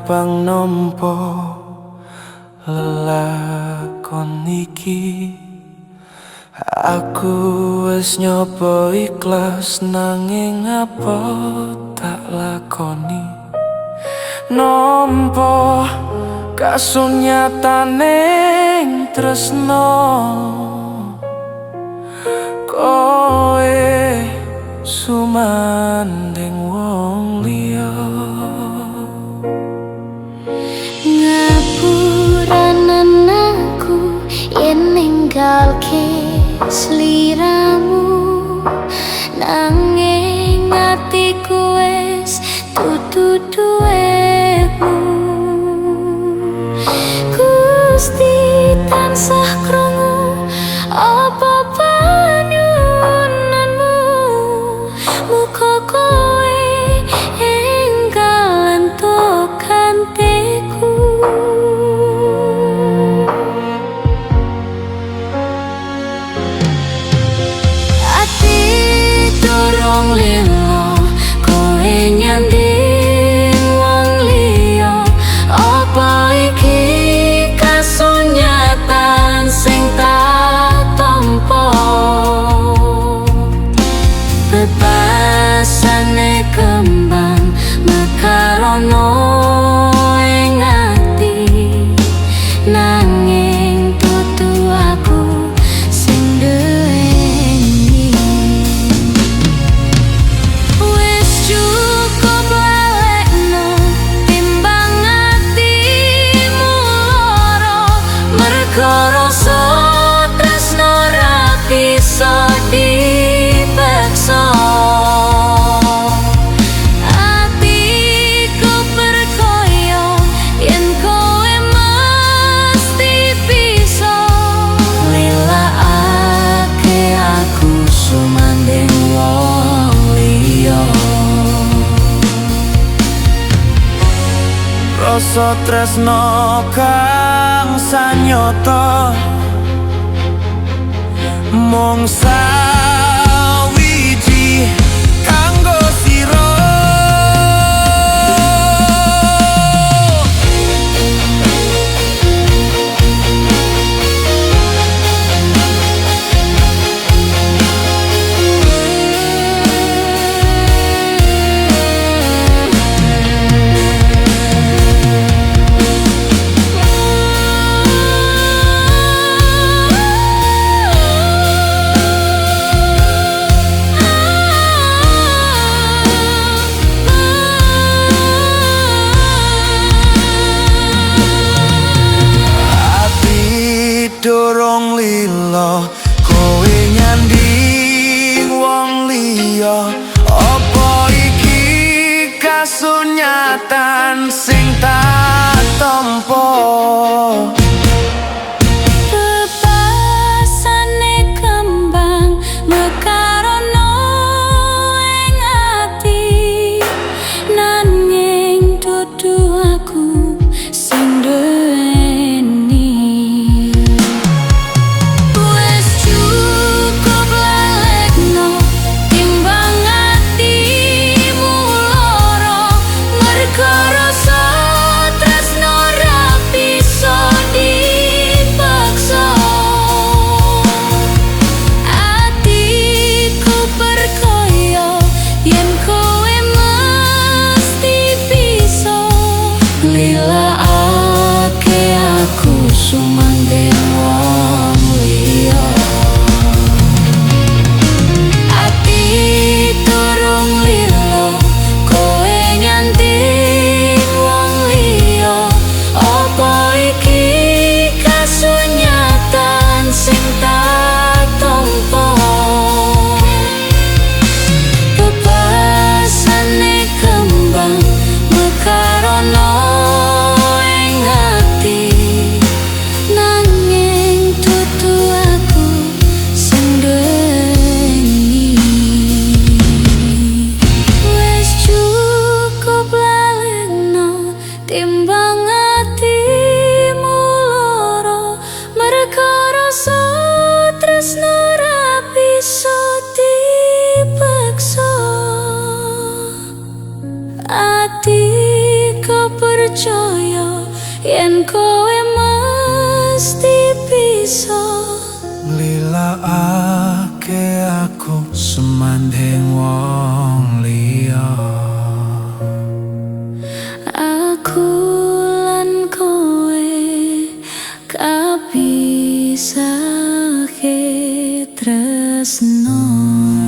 Gampang nampa lelakon iki. Aku wis nyoba ikhlas, nanging apa tak lakoni, nampa kasunyataning tresno. Kowe sumandhing wong liya. Ngapuranen aku yen ninggalke sliramu, nanging atiku wis dudu duwemu. Gusti tansah krungu apa panyuwunanmu, muga kowe enggal entuk gantiku. Ati durung lilo, kowe nyanding wong liya. Apa iki kasunyatan sing tak tampa? Bebasane kembang mekarono ing ati, nanging dudu aku sing duweni. Wis cukup lalekno timbang atimu lara, mergo rasa tresno ra bisa dipaksa. Atiku percaya yen kowe mesti bisa Lilakake aku sumandhing wong liya. Rasa tresno kang sanyata mung sawiji kanggo sira. Ati durung lilo, kowe nyanding wong liya. Apa iki kasunyatan sing tak tampa? Bebasane kembang mekarono ing ati, nanging dudu aku sing duweni. Wis cukup lalekno timbang atimu lara, mergo rasa tresno ra bisa dipaksa. Atiku percaya yen kowe mesti bisa Lilakake aku sumandhing wong liya. Ati durung lilo, kowe nyanding wong liya. Apa iki kasunyatan sing tak tampa? Bebasane kembang mekarono ing ati, nanging dudu aku sing duweni. Wis cukup lalekno timbang atimu lara, mergo rasa tresno ra bisa dipaksa. Ati percaya. Yen kowe mesti bisa Nglilakake aku semandhing wong liya. Aku lan kowe kapisahke tresno.